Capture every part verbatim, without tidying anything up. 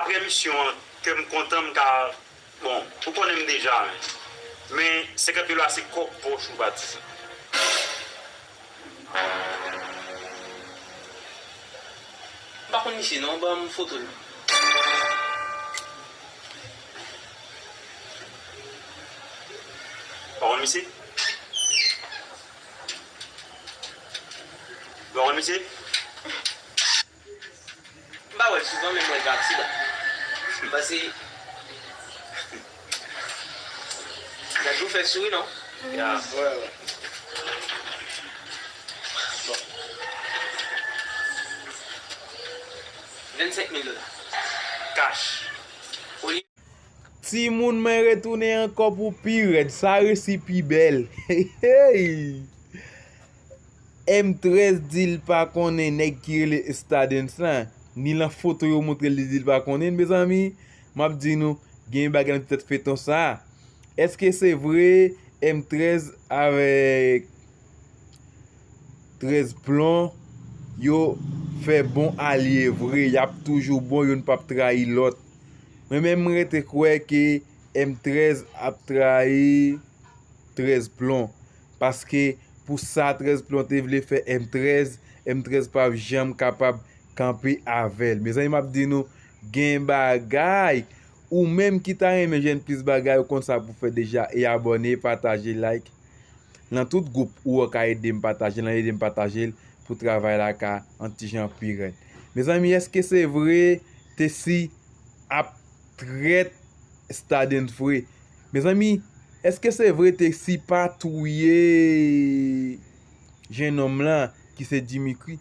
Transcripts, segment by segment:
Apre emisyon an, kè m kontan, m ka, bon, ou konnen m deja, men, men senkant mil dola se kòb pòch ou pa di. M pa konn misye non, ban m foto l. Pa konn misye? Ou pa konn misye? M pa wè l souvan, men m wè l pa aksidan. M panse gad ou fè souri non. Ya. Wè, wè. Bon. Vennsenk mil dola. Kach. Timoun, mwen retounen ankò pou pi rèd. Sa resi pi bèl. Hey, hey! M trèz di l pa konnen nèg ki rele Stardens lan. Ni lan foto yo montre l, li di l pa konnen l. Mezanmi, m ap di nou, gen bagay nan tèt feyton sa. Èske se vre M trèz avèk trèz Plon yo fè bon alye vre? Y ap toujou bon, youn p ap trayi lòt. Mwen menm, mwen rete kwè ke M trèz ap trayi trèz Plon. Paske pou sa trèz Plon te vle fè M trèz, M trèz p ap janm kapab kanpe avè l. Mezanmi, m ap di nou, gen bagay. Ou menm ki ta renmen jwenn plis bagay, ou konn sa pou fè deja. E abòne, pataje, like. Nan tout gwoup ou wè ka ede m pataje, lan ede m pataje l pou travay la ka yon ti jan pi rèd. Mezanmi, èske se vre Tessy ap trèt Stardens vre? Mezanmi, èske se vre Tessy pa touye jennonm lan ki se Dimitri?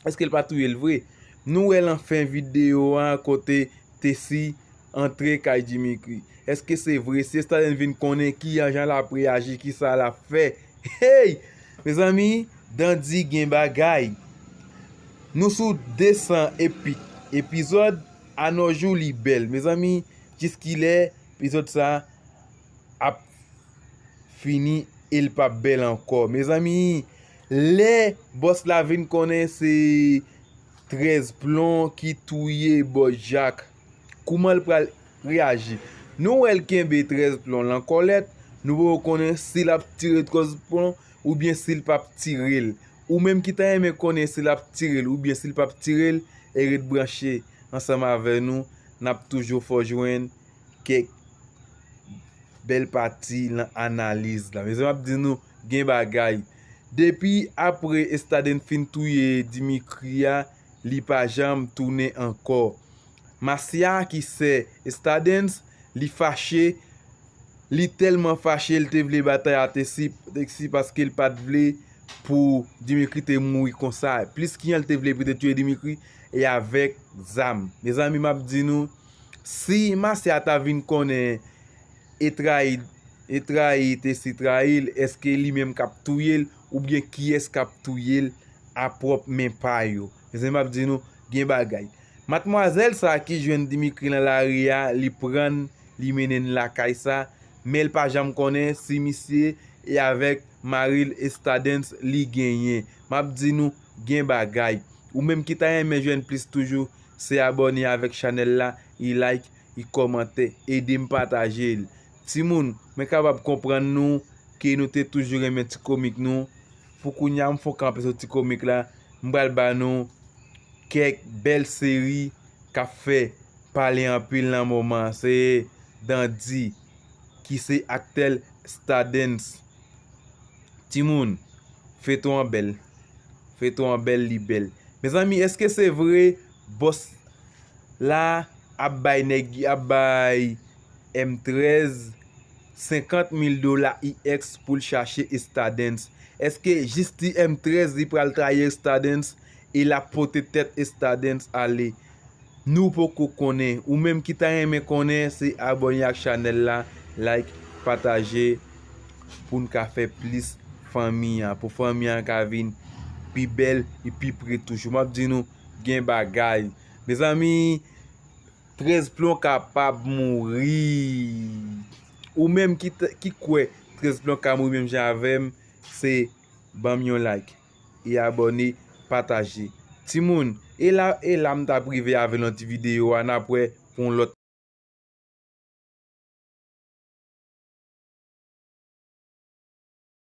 Èske l pa touye l vre? Nou wè lan fen videyo a kote Tessy antre kay Dimitri. Èske se vre? Si Stardens vin konnen kijan l ap reyaji, kisa l ap fè? Hey! Mezanmi, Dandi gen bagay. Nou sou de san epi epizòd, a nos jours li bèl. Mezanmi, jiskilè epizòd sa ap fini e l p ap bèl ankò. Mezanmi, lè bòs la vin konnen se trèz Plon ki touye bòs Jak, kouman l pral reyaji? Nou wè l kenbe trèz Plon lan kòlèt, nou poko konnen si l ap tire trèz Plon oubyen si l p ap tire l. Ou menm ki ta renmen konnen si l ap tire l oubyen si l p ap tire l, e ret branche ansanm avè nou, n ap toujou fè w jwenn kèk bèl pati lan analiz la. Mezanmi, m ap di nou, gen bagay. Depi apre Stardens fin touye Dimitri a, li pa janm tounen ankò. Masya ki sè Stardens, li fache, li tèlman fache, l te vle batay a Tessy, Tessy paske l pa t vle pou Dimitri te mouri konsa. Plis kijan l te vle pou te touye Dimitri e avèk zam. Mezanmi, m ap di nou, si Masya ta vin konnen e trayi, e trayi Tessy trayi l, èske li menm k ap touye l oubyen kiyès k ap touye l a pwòp men pa yo? Mezanmi, m ap di nou, gen bagay. Madmwazèl sa ki jwenn Dimitri lan lari a, li pran l, li mennen l lakay sa, men l pa janm konnen si misye e avèk mari l Stardens li genyen. M ap di nou, gen bagay. Ou menm ki ta renmen jwenn plis toujou, se abòne avèk chanèl la, e like, e kòmante, ede m pataje l. Timoun, mwen kapab konprann nou ke nou te toujou renmen ti komik nou. Pou kounye a, m fè w kanpe sou ti komik la, m pral ba nou kèk bèl seri k ap fè pale anpil nan moman an. Se Dandi, ki se aktè Stardens. Timoun, feyton an bèl. Feyton an bèl, li bèl. Mezanmi, èske se vre bòs la ap bay nèg, ap bay M trèz senkant mil dola E X pou l chache Stardens? Èske jis ti M trèz li pral trayi Stardens e l ap pote tèt Stardens ale? Nou poko konnen. Ou menm ki ta renmen konnen, se abòne ak chanèl la, like, pataje, pou n ka fè plis fanmi an, pou fanmi an ka vin pi bèl e pi pre toujou. M ap di nou, gen bagay. Mezanmi, trèz Plon kapab mouri. Ou menm ki t-, ki kwè trèz Plon ka mouri menm jan avè m, se ban m yon like e abòne, pataje. Timoun, e la, e la m t ap rive avè l nan ti videyo a, n ap wè pou yon lòt